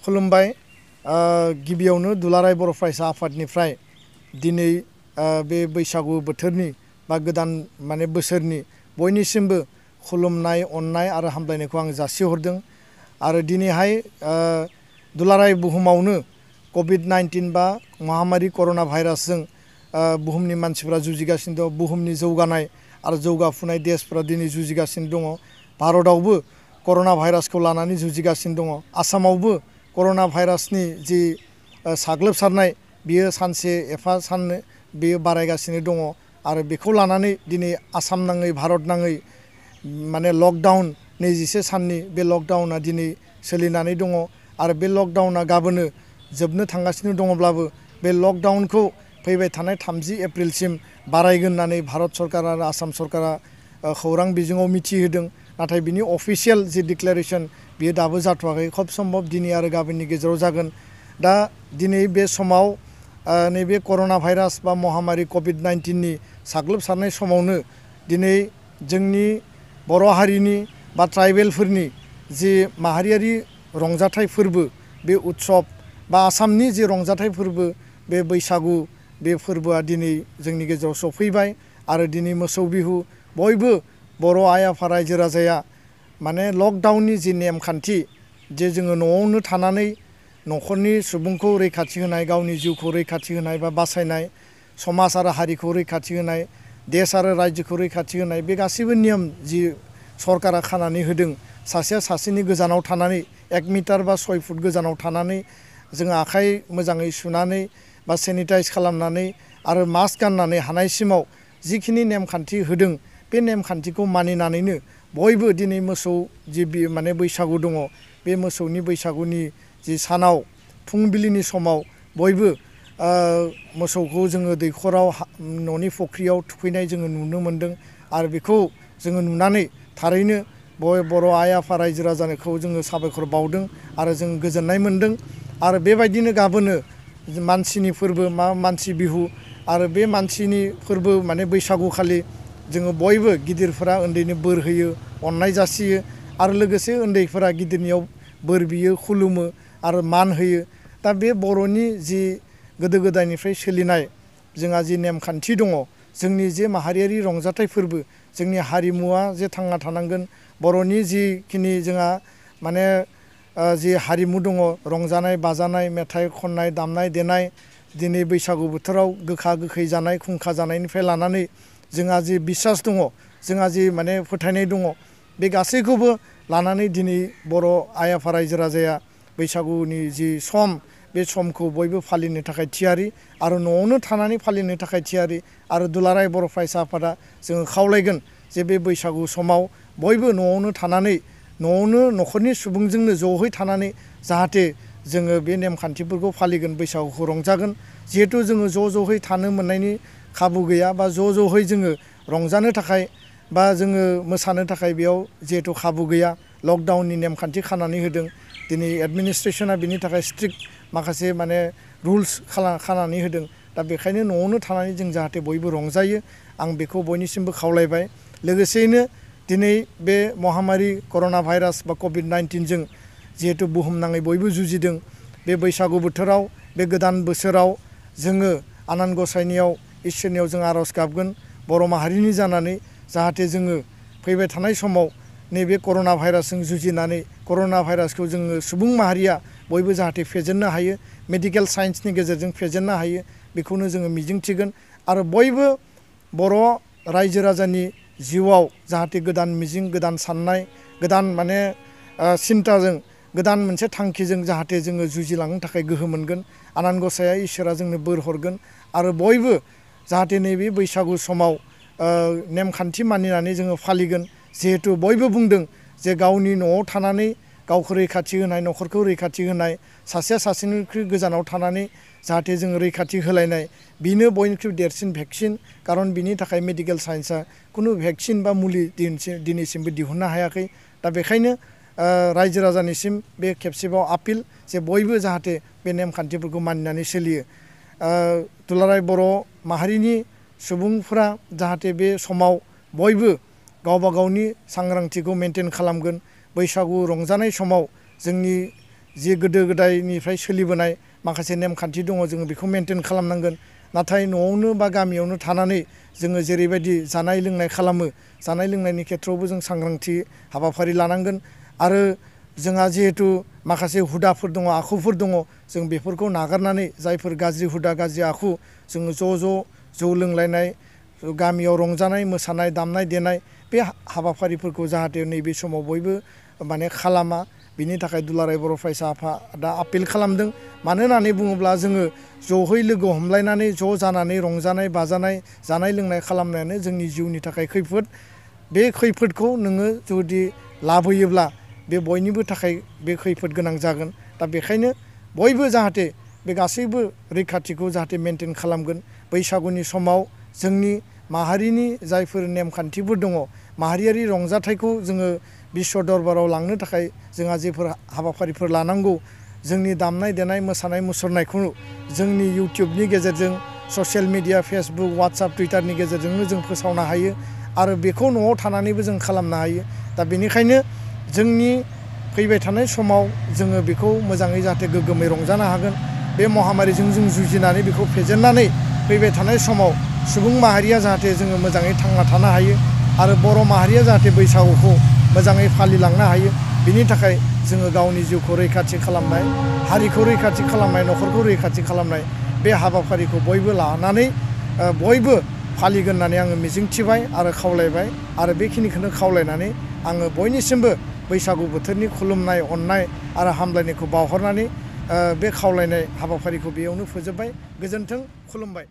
खुलुमबाय गिबियावनो दुलाराय बर' फरायसा आफादनिफ्राय दिनै बे बैसागु बोथोरनि बा गोदान माने बोसोरनि बयनिसिमबो खुलुमनाय अननाय आरो हामलायनायखौ आं जासिहरदों आरो दिनैहाय दुलाराय बुहुमावनो कभिड-19 बा महामारी कर'ना भाइरासजों बुहुमनि मानसिफ्रा जुजिगासिनो दं। बुहुमनि जौगानाय आरो जौगाफुनाय देशफ्रा दिनै जुजिगासिनो दङ। भारतआवबो कर'ना भाइरासखौ लानानै जुजिगासिनो दङ। आसामावबो कर'ना भाइरासनि जि साग्लोबसारनाय बियो सानसे एफा साननो बियो बारायगासिनो दङ आरो बेखौ लानानै दिनै आसाम नाङै भारत नाङै माने लकडाउन 21 साननि बे लकडाउना दिनै सोलिनानै दङ आरो बे लकडाउना गाबोनो जोबनो थांगासिनो दङब्लाबो बे लकडाउनखौ फैबाय थानाय 30 एप्रिलसिम बारायगोन होननानै भारत सरकार आरो आसाम सरकारा खौरां बिजोङाव मिथिहोदों। नाथाय बिनि अफिसियेल जि डिक्लेरेसन बियो दाबो जाथ'वाखै। खोब सम्भब दिनै आरो गाबोननि गेजेराव जागोन। दा दिनै बे समाव नैबे कर'ना भाइरास बा महामारी कभिड-19नि साग्लोबसारनाय समावनो दिनै जोंनि बर' हारिनि बा ट्राइबेलफोरनि जि माहारियारि रंजाथाइ फोरबो बे उत्सब बा आसामनि जि रंजाथाइ फोरबो बे बैसागु बे फोरबोआ दिनै जोंनि गेजेराव सफैबाय आरो दिनै मोसौ बिहु बयबो बर' आइ आफा रायजो राजाया माने लकडाउननि जि नेमखान्थि जे जोङो न'आवनो थानानै न'खरनि सुबुंखौ रैखाथि होनाय, गावनि जिउखौ रैखाथि होनाय बा बासायनाय, समाज आरो हारिखौ रैखाथि होनाय, देश आरो रायजोखौ रैखाथि होनाय, बे गासैबो नियम जि सरकारा खानानै होदों। सासेया सासेनि गोजानाव थानानै 1 मिटार बा 6 फुट गोजानाव थानानै जोङो आखाइ मोजाङै सुनानै बा सेनिटाइज खालामनानै आरो मास्क गाननानै हानायसिमाव जिखिनि नेमखान्थि होदों बे नेमखान्थिखौ मानिनानैनो बयबो दिनै मोसौ जि माने बैसागु दङ बे मोसौनि बैसागुनि जि सानाव फुंबिलिनि समाव बयबो मोसौखौ जोङो दैखराव न'नि फुख्रियाव थुखैनाय जोङो नुनो मोन्दों आरो बेखौ जोङो नुनानै थारैनो बर' आइ आफा रायजो राजाखौ जोङो साबायखर बावदों आरो जों गोजोननाय मोन्दों। आरो बेबायदिनो गाबोनो मानसिनि फोरबो मानसि बिहु आरो बे मानसिनि फोरबो माने बैसागुखालि जोङो बयबो गिदिरफोरा उन्दैनो बोर होयो, अननाय जासियो आरो लोगोसे उन्दैफोरा गिदिरनियाव बोर बियो, खुलुमो आरो मान होयो। दा बे बर'नि जि गोदो गोदायनिफ्राय सोलिनाय जोंहा जि नेमखान्थि दङ, जोंनि जे माहारियारि रंजाथाइ फोरबो, जोंनि हारिमुवा जे थांना थानांगोन, बर'नि जिखिनि जोंहा माने जि हारिमु दङ रंजानाय बाजानाय, मेथाइ खननाय, दामनाय देनाय, दिनै बैसागु बोथोराव गोखा गोखै जानाय, खुंखा जानायनिफ्राय लानानै जोंहा जि बिसास दङ, जोंहा जि माने फोथायनाय दङ, बे गासैखौबो लानानै दिनै बर' आइ आफा रायजो राजाया बैसागुनि जि सम बे समखौ बयबो फालिनो थाखाय थियारि आरो न'आवनो थानानै फालिनो थाखाय थियारि आरो दुलाराय बर' फरायसा आफादा जोङो खावलायगोन जे बे बैसागु समाव बयबो न'आवनो थानानै न'आवनो न'खरनि सुबुंजोंनो ज'है थानानै जाहाथे जोङो बे नेमखान्थिफोरखौ फालिगोन, बैसागुखौ रंजागोन। जिहेथु जोङो ज'है थानो मोननायनि खाबु गैया बा ज'है जोङो रंजानो थाखाय बा जोङो मोसानो थाखाय बेयाव जिहेथु खाबु गैया, लकडाउननि नेमखान्थि खानानै होदों। दिनै एडमिनिस्ट्रेसना बिनि थाखाय स्ट्रिक्ट माखासे माने रुल्स खानानै होदों। दा बेखायनो न'आवनो थानानै जों जाहाथे बयबो रंजायो, आं बेखौ बयनिसिमबो खावलायबाय। लोगोसेयैनो दिनै बे महामारी कर'ना भाइरास बा कभिड-19जों जिहेथु बुहुमनाङै बयबो जुजिदों, बे बैसागु बोथोराव बे गोदान बोसोराव जोङो आनान गसाइनियाव इसोरनियाव जों आर'ज गाबगोन बर' माहारिनि जानानै जाहाथे जोङो फैबाय थानाय समाव नैबे कर'ना भाइरासजों जुजिनानै कर'ना भाइरासखौ जोङो सुबुं माहारिया बयबो जाहाथे फेजेननो हायो, मेडिकेल साइन्सनि गेजेरजों फेजेननो हायो, बेखौनो जोङो मिजिंथिगोन। आरो बयबो बर' रायजो राजानि जिउआव जाहाथे गोदान मिजिं, गोदान साननाय, गोदान माने सिन्ताजों, गोदान मोनसे थांखिजों जाहाथे जोङो जुजिलांनो थाखाय गोहो मोनगोन। आनान गसाइआ इसोरा जोंनो बोर हरगोन आरो बयबो जाहाथे नैबे बैसागु समाव नेमखान्थि मानिनानै जोङो फालिगोन। जिहेथु बयबो बुंदों जे गावनि न'आव थानानै गावखौ रैखाथि होनाय, न'खरखौ रैखाथि होनाय, सासेया सासेनिख्रुइ गोजानाव थानानै जाहाथे जोङो रैखाथि होलायनाय, बेनो बयनिख्रुइ देरसिन भेक्सिन। खारन बिनि थाखाय मेडिकेल साइन्सआ खुनु भेक्सिन बा मुलि दिनैसिमबो दिहुननो हायाखै। दा बेखायनो रायजो राजानिसिम बे खेबसेबाव आपिल जे बयबो जाहाथे बे नेमखान्थिफोरखौ मानिनानै सोलियो। दुलाराय बर' माहारिनि सुबुंफोरा जाहाथे बे समाव बयबो गावबा गावनि सांग्रांथिखौ मेनटेन खालामगोन। बैसागु रंजानाय समाव जोंनि जि गोदो गोदायनिफ्राय सोलिबोनाय माखासे नेमखान्थि दङ जोङो बेखौ मेनटेन खालामनांगोन। नाथाय न'आवनो बा गामियावनो थानानै जोङो जेरैबायदि जानाय लोंनाय खालामो जानाय लोंनायनि खेथ्रआवबो जों सांग्रांथि हाबाफारि लानांगोन। आरो जोंहा जिहेथु माखासे हुदाफोर दङ आखुफोर दङ जों बेफोरखौ नागारनानै जायफोर गाज्रि हुदा गाज्रि आखु जोङो जौ लोंलायनाय गामियाव रंजानाय मोसानाय दामनाय देनाय बे हाबाफारिफोरखौ जाहाथे नैबे समाव बयबो माने खालामा बिनि थाखाय दुलाराय बर' फरायसा आफादा आपिल खालामदों। मानो होननानै बुङोब्ला जोङो जयै लोगो हमलायनानै ज' जानानै रंजानाय बाजानाय जानाय लोंनाय खालामनायानो जोंनि जिउनि थाखाय खैफोद। बे खैफोदखौ नोङो जुदि लाबोयोब्ला बे बयनिबो थाखाय बे खैफोद गोनां जागोन। दा बेखायनो बयबो जाहाथे बे गासैबो रैखाथिखौ जाहाथे मेनटेन खालामगोन। बैसागुनि समाव जोंनि माहारिनि जायफोर नेमखान्थिफोर दङ माहारियारि रंजाथाइखौ जोङो बिश्व दरबाराव लांनो थाखाय जोंहा जेफोर हाबाफारिफोर लानांगौ जोंनि दामनाय देनाय मोसानाय मुसुरनायखौ जोंनि इउटुबनि गेजेरजों ससियेल मिडिया फेसबुक वाट्सएप टुइटारनि गेजेरजोंनो जों फोसावनो हायो आरो बेखौ न'आव थानानैबो जों खालामनो हायो। दा बेनिखायनो जोंनि फैबाय थानाय समाव जोङो बेखौ मोजाङै जाहाथे गोग्गोमै रंजानो हागोन। बे महामारिजों जों जुजिनानै बेखौ फेजेननानै फैबाय थानाय समाव सुबुं माहारिया जाहाथे जोङो मोजाङै थांना थानो हायो आरो बर' माहारिया जाहाथे बैसागुखौ मोजाङै फालिलांनो हायो। बिनि थाखाय जोङो गावनि जिउखौ रैखाथि खालामनाय हारिखौ रैखाथि खालामनाय न'खरखौ रैखाथि खालामनाय बे हाबाफारिखौ बयबो लानानै बयबो फालिगोन होननानै आङो मिजिंथिबाय आरो खावलायबाय। आरो बेखिनिखौनो खावलायनानै आङो बयनिसिमबो बैसागु बोथोरनि खुलुमनाय अननाय आरो हामलायनायखौ बावहरनानै बे खावलायनाय हाबाफारिखौ बेयावनो फोजोबबाय। गोजोन्थों, खुलुमबाय।